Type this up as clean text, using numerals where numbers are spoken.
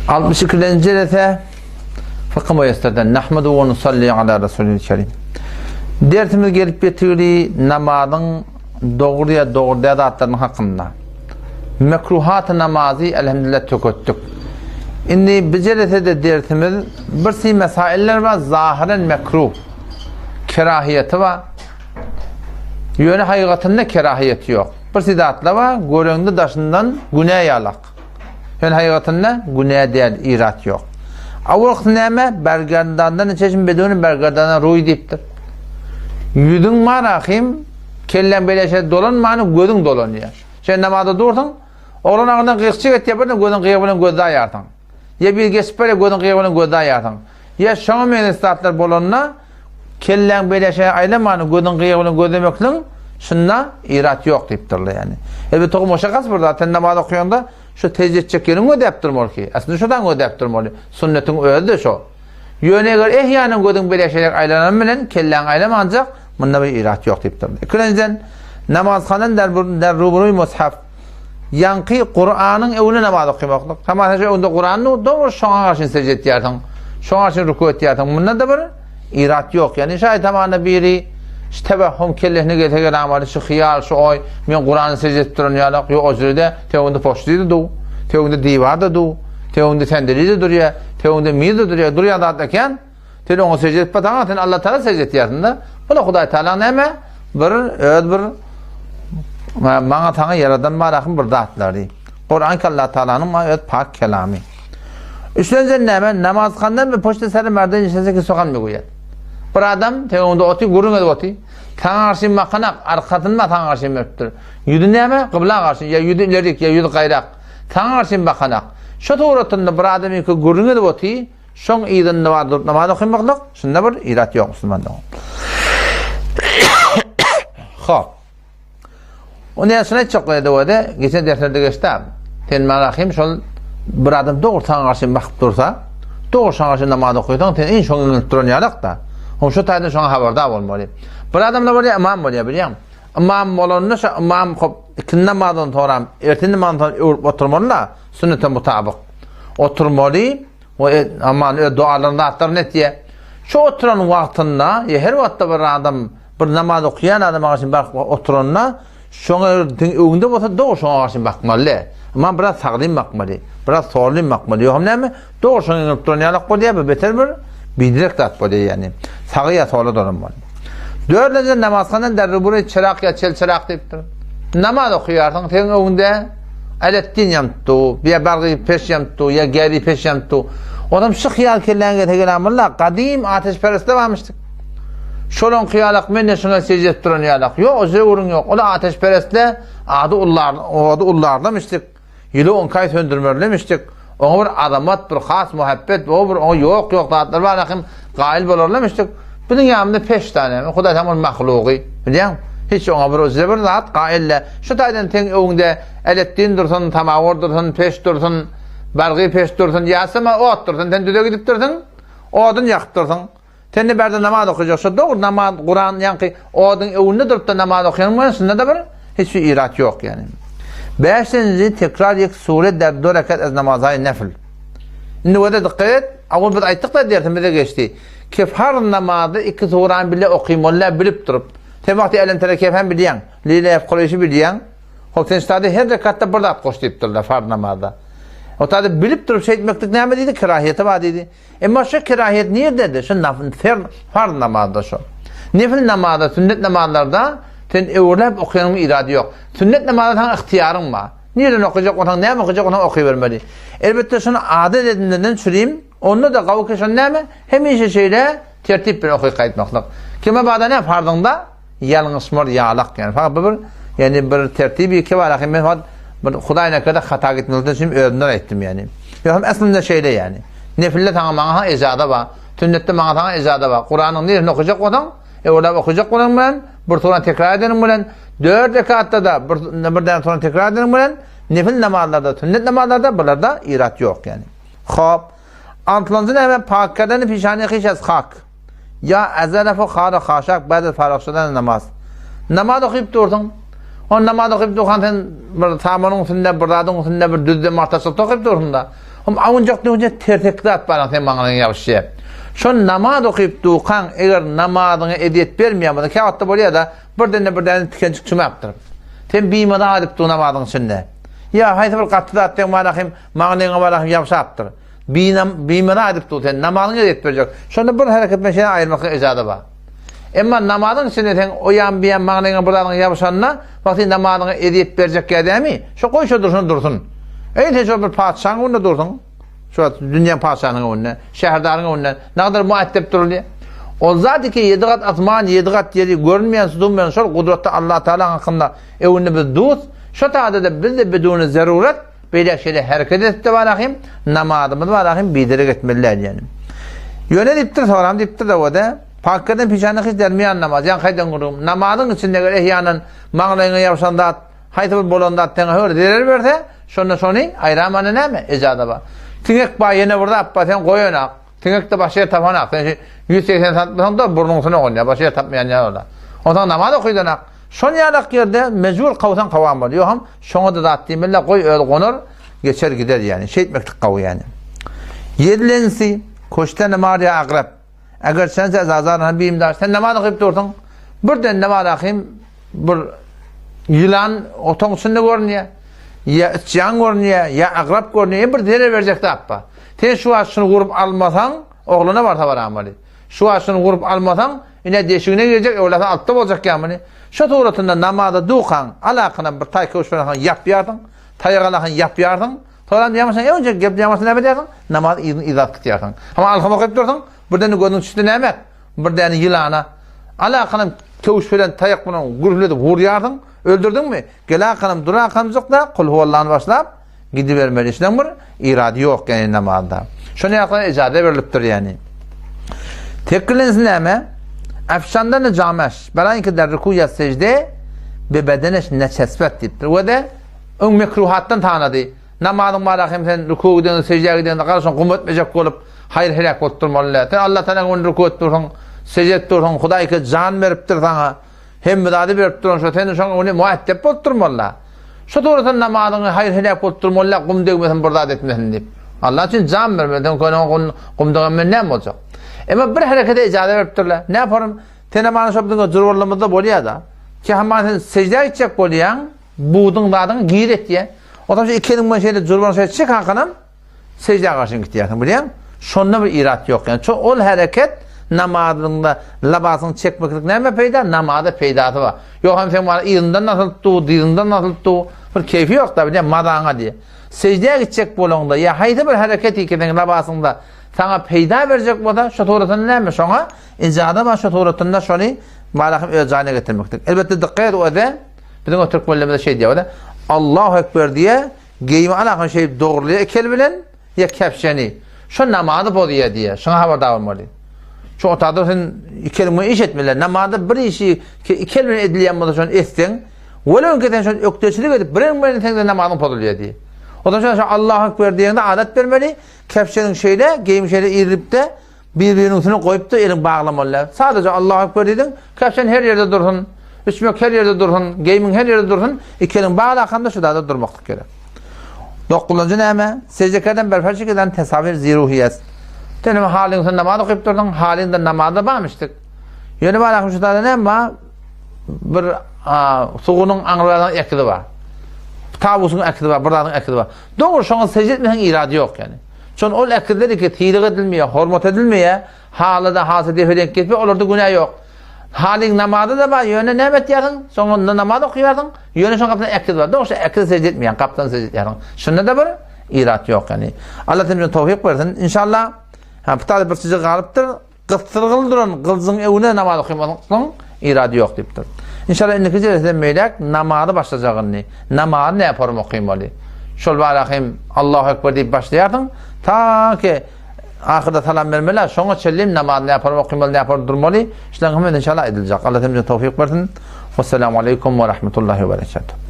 62-lenji jelese Fykh Müýesserden Nahmedu we nusalli ala Resulil Kerim. Dersimiz gelip ýetigli namazyň dogry ýa dogry däl zatlarynyň hakynda. Mekruhat namazy elhamdülillah töketdik. Indi bu jelesede dersimiz bir si mesailler bar, zahiren mekruh. Kerahiýeti bar. Ýöne haýgatynda kerahiýeti ýok. Bir si zatlar bar, göreňde daşyndan günä ýalak. Ýöne haýgatynda günä däl, irat ýok. Awalkysy näme? Bergerdandan çeşim beduni bergerdana ruý diýipdir. Ýüzüň bar ahim, kelläň beýle şey dolanmany gözüň dolanýar. Sen namazda dursuň, oglan agyndan gyýykçyk etýär, birden gözüň gyýygy bilen gözde aýarsyň. Ýa bir geçip barýar, gözüň gyýygy bilen gözde aýarsyň. Ýa şoňa meňzeş zatlar bolanda, kelläň beýle şeýle aýlamany, gözüň gyýygy bilen gözlemekligiň şunda irat ýok diýipdirler ýani. Elbetde o moşakas bir zat, sen namaz okaýanda şu tejde etjek ýeriňi gözläp durmaly ki. Aslynda şodan gözläp durmaly. Sünnetiň özi-de şo. Ýöne eger ehýanan gözüň beýle şeýle aýlanan bilen kelläň aýlamanjak, munda bir irat ýok diýipdirler. Ikinjiden, namazhanan der der ruburuý mushaf. Ýaňky Kuranyň öňünde namaz okamaklyk. Tamam sen öňünde Kuran dur, dogry şoňa garşy secde etýärsiň. Şoňa garşy ruku etýärsiň. Munda da bir irat ýok. Ýani şaý tamanda biri şu tebehhum kellesine gelse geramaly şu hyýal, şu oý, men Kurany secde edip duran ýalak, ýok o jürede töňünde poçdy du, töňünde diwar da du, töňünde sendeli de durýar, töňünde miz de durýar, durýan zat eken. Sen oňa sežde edip bataňa, sen Allah Taala sežde etýärsiň-de. Bu da Hudaý Taala näme? Bir öz bir maňa saňa ýaradan barahym bir zatlary. Kur'an ki Allah Taalanyň öz pak kelamy. Üçlenjen näme? Namaz kandan we poçta seri merden işlese ki sokan mı Bir adam teňinde oty gürrüň edip oty. Saňa garşy makanak, arkasynda saňa garşy beripdir. Ýüzi näme? Gybla garşy, ýa ýüzi ilerik, ýa ýüzi gaýrak. Saňa garşy makanak. Şu suratynda bir adam iki gürrüň edip oty, Şoň yzynda bar durup namaz okamaklyk, şunda bir irat ýok musulmanda. Hop. O näme şunu aýtjak bolýar döwede, geçen derslerde geçdi. Sen maňa hem şol bir adam dogry saňa garşy bakyp dursa, dogry şoňa garşy namaz okaýsaň, sen iň şoňa ýönelip duran ýalak-da. Hom şu taýdan şoňa habardar bolmaly. Bir adamlar bolýar, imam bolýar, bilýäňmi? Imam bolanda şo imam hop ikindi namazdan soňra, ertindi namazdan soň öwrüp oturmaly-da, sünnete mutabyk. Oturmaly. O aman öz dualaryny zatlaryny etýär. Şu oturan wagtynda, ýa her wagtda bir adam bir namaz okaýan adama garşy bakyp oturanda, şoňa diň öňünde bolsa dogry şoňa garşy bakmaly. Amma biraz saglyn bakmaly, biraz solyn bakmaly. Ýogam näme? Dogry şoňa eňilip duran ýalak bolýar, bu beter bir biderek zat bolýar ýani. Sagy ýa sola dolanmaly. Dördünji namazhana derruburi çyrak ýa çel çyrak diýipdir. Namaz okaýarsyň, seň öňünde Aletdin ýanypdy, ýa bargy peş ýanypdy, ýa gäri peş ýanypdy. Onam şu hyýal kelläňe gelse gelamylla, gadym ateşperestler barmyşdyk. Şolaň hyýalak men de şuňa secde edip duran ýalak. Ýok, o zöwrüň ýok. Ol ateşperestler ady ullar, ody ullarlamışdyk. Ýyly onkaý söndürmerlemişdik. Oňa bir azamat, bir has muhabbet, o bir oňa ýok-ýok zatlar bar ahim gaýyl bolarlamışdyk. Biziň ýanymyzda peş tane, Hudaý tam ol mahlugy, bilýäň? Hiç oňa bir öze bir zat gaýyl däl. Şu taýdan seň öňüňde Eletdin dursun, samawar dursun, peş dursun, bargy peş dursun, ýa-da ot dursun, sen düze gidip dursun, odun ýakyp dursun. Sen de bärde namaz okajak. Şo dogry namaz Kuran ýaňky oduň öňünde durup-da namaz okaýan bilen şunda-da bir hiç bir irat ýok ýani. Bäşinji tekrar ýek sure der do rekat ez namazaý nefl. Indi wada dikkat et. Awal biz aýtdyk-da dersimize geçdi. Ki farz namazda iki surany bile okymaly bilip durup. Sen wagty Elem tere keyf hem bilýäň. Lile Kureýşi bilýäň. Hop sen ştada her rekatda bir zat goş diýipdirler farz namazda. O tada bilip durup şeýtmeklik näme diýdi? Kerahiýeti bar diýdi. Emma şu kerahiýet nirdedi? Şu nafl, farz namazda şu. Nefil namazda, sünnet namazlarda sen öwürläp okaýanyň irady ýok. Sünnet namazda saňa ygtyýaryň bar. Nirden okajak bolsaň, näme okajak bolsaň okybermeli. Elbetde şuny adat edinenden çürim, onda da gawy ki şony näme? Hemişe şeýle tertip bilen okyp gaýtmaklyk. Kime bada näme farzyňda? Ýalňyşmar ýalak ýani. Fakat bu bir ýani bir tertibi ki bar ahy men fakat bir Hudaý nekede hata gitmekden üçin özümden aýtdym ýani. Ýogsam aslynda şeýle ýani. Nefilde saňa maňa ha ejada bar. Sünnetde maňa saňa ejada bar. Kuranyň niresini okajak bolsaň, öwrelap okajak bolanyň bilen, bir surany tekrar edeniň bilen, dört rekatda da bir bir däne surany tekrar edeniň bilen, nefil namazlarda, sünnet namazlarda bularda irat ýok ýani. Hop. Antlanjy näme? Pak kerdeni pişani hiç az hak. Ýa ezelefo hara haşak bäde faragşadan namaz. Namaz okyp dursuň. On namaz okyp durkan sen bir samanyň üstünde, bir zadyň üstünde bir düzde martaçylykda okyp dursuň da. Hom awunjak döwünje tertek zat bar sen maňlaýyňa ýabyşýar. Şol namaz okyp dukaň eger namazyňa ezýet bermeýän bolsa käwagtda bolýar-da birden-de bir däne tikenjik çümäpdir. Sen bimaza edip dur namazyň içinde. Ýa haýsy bir gaty zat seň barahym maňlaýyňa barahym ýabşapdyr. Bimaza edip dur sen namazyňa ezýet berjek. Şonda bir hereket bilen şeýle aýyrmaklyk ejaza bar. Emma namazyň içinde sen o ýan bu ýan maňlaýyňa bir zadyň ýabyşanda, wagty sen namazyňa ezýet berjek ýa dämi? Şo goý şo dursun dursun. Eý sen şo bir patyşaň öňünde dursuň. Şu wagt dünýäň patyşasynyň öňünde, şäherdaryň öňünde nagadar muaddep durulýar. Ol zat ki ýedi gat asman, ýedi gat ýeri görünmeýän sudun bilen şol gudratda Allah Taala hakynda öňünde biz dus. Şo taýda-da biz-de biduni zeruret Beýle şeýle hereket edip-de barahym, namazymyz barahym biderek etmeli däl ýaly. Ýöne diýipdir, soram diýipdir da-da, Pakkadan pişany hiç dermiýan namaz, ýaňky aýdan gürrüňim, namazyň içinde eger ehýanan maňlaýyňa ýapyşan zat, haýsy bir bolan zat saňa höwür zerer berse, şonda şony aýramana näme, ejaza bar. Siňek bar, ýene bir zat bar, sen goýanak. Siňek-de başga ýer tapanak. Sen şu 180 sant bolsaň-da burnuň üstüne gonýar, başga ýer tapmaýan ýaly ola. Onsoň namaz okydanak. Şon ýalak ýerde mejbur kawsaň kawam bol. Ýoham şoňa-da zat diýmeli, goý özi gonar, geçer gider ýani. Şeýtmeklik gawy ýani. Ýedilensi, koşte namaz ýa akrap. Eger sen sen azar bimdar, sen namaz okyp dursuň, birden namaz okym bir ýylan otagyň içinde görünýär. Ýa içýan görünýär, ýa akrap görünýär, ýa bir zerer berjek zat bar. Sen şu wagt şuny gurup almasaň, oglana barsa baramaly. Şu wagt şuny gurup almasaň, ine deşigine girjek, öwlasa altda boljak ýa muny. Şo suratynda namaza dukaň, alakyna bir taý köwüş bilen ýapýarsyň, taýak alakyny ýapýarsyň, soňam ýamaşan öňje gep ýamaşan näme edýärsiň? Namaz yzyny yza tutýarsyň. Hama alham okyp dursuň, birden gözüň düşdi näme? Bir däne ýylana. Alakanam köwüş bilen taýak bilen gürhüledip urýarsyň, öldürdiňmi? Gel akanam dur akamjykda, kulhuwallany başlap, Gidibermeli işleň bir irady ýok ýani namazda. Şony ýakla ejaza berlipdir ýani. Tekkilensi näme? Afşandan jameş. Belaýki der ruku ýa sejde be bedeneş neçesbet diýipdir. We de öň mekruhatdan tanady. Namazyň bara hem sen ruku gidende, sejdä gidende garaşan gum etmejek bolup haýyr heläk bolup durmaly däl. Sen Allah Taala öňünde ruku etip dursuň, sejde etip dursuň, Hudaý ki jan beripdir saňa. Hemme zady berip duran şo, sen şoň öňünde muäddep bolup durmaly-da. Şo dogry sen namazyňy haýyr-heläk bolup durmaly-da, gum degmesin, bir zat etmesin diýip. Allah üçin jan bermeli, sen köne gum, gum degen men näme boljak? Emma bir herekete ijaza beripdirler. Ne yaparym? Sen hem şo biziň jurbalymyzda bolýar-da. Ki hamma sen seždä gitjek bolýaň, buduň zadyňy gir etýä. O zaman şu iki eliň bilen şeýle jurbany şeýle çek hakanam, Seždä garşy gitýärsiň, bilýäňmi? Şonda bir irat ýok. Ýani şo ol hereket namazyňda labasyňy çekmeklik näme peýda? Namaza peýdasy bar. Ýok hem sen bar yzyndan nasylyp dur, dyzyndan nasylyp dur. Bir keýfi ýok-da, bilýäňmi, mazaňa diýe. Seždä gitjek bolaňda ýa haýsy bir hereket iki seň labasyňda saňa peýda berjek bolsa, şo suratynda näme? Şoňa ijaza bar, şo suratynda şony malahym öz jaýyna getirmeklik. Elbetde dykgat et öze, biziň o türkmenlerimizde şeý diýýär, Allahu ekber diýe, Geýimi alakan şeýdip dogrulaýar iki eli bilen, ýa kepjeni. Şo namazy bozýar diýýär. Şoňa habardar bolmaly. Şu otagda sen iki eliň bilen iş etmeli. Namazda bir işi iki el bilen edilýän bolsa şony etseň, welew ki sen şony ökdeçilik edip bir eliň bilen etseň-de namazyň pozulýar diýýär. O zaman şo Allahu ekber diýeňde adat bermeli. Kepjeniň şeýle, geýim şeýle irilip-de, Bir-biriniň üstüne goýup-da eliňi baglamaly däl. Sadaja Allahu Ekber diýdiň, kepjen her ýerde dursun, içmek her ýerde dursun, geýimiň her ýerde dursun, iki eliň baglakanda şu zada durmaklyk gerek. Dokuzynjy näme? Sejde kerden berfer şekilden tesawir ziruhiýet. Sen hem halyň sen namaz okyp durduň, halyňda namazda barmyşdyk. Ýöne barahym şu zada näme bar? Bir sugunyň aňrybarynyň ekizi bar. Tawusyň ekizi bar, bir zadyň ekizi bar. Dogry şoňa sejde etmeseň irady ýok ýani. Şon ol ekizler iki sylag edilmeýär, hormat edilmeýär, halyda halsa depe denk kesmeýär, olarda günä ýok. Halyň namazy-da bar, ýöne näme etýärsiň? Soň onda namaz okaýarsyň, ýöne şoň gapysynda ekiz bar. Dogry, ekize sežde etmeýäň, gapdan sežde etýärsiň. Şunda-da bir irat ýok, ýani. Allah hemmämize towfyk bersin. Inşallah, ha, bu taýda bir çyzyk galypdyr. Gysdyrgyly duran gylyjyň öňüne namaz okamalyň irady ýok diýipdir. Inşallah indiki jeleseden beýläk namazy başlajak indi. Namazy näporym okymaly? Şol bara hem Allahu Ekber diýip başlaýarsyň, ta ki ahyrda salam bermeli, şoňa çenli namazy näporym okymaly, näporym durmaly? Şularyň hemmesi inşallah ediljek. Allah hemmämize towfyk bersin. Wessalamu aleýkum we rahmetullahi we berekatuh.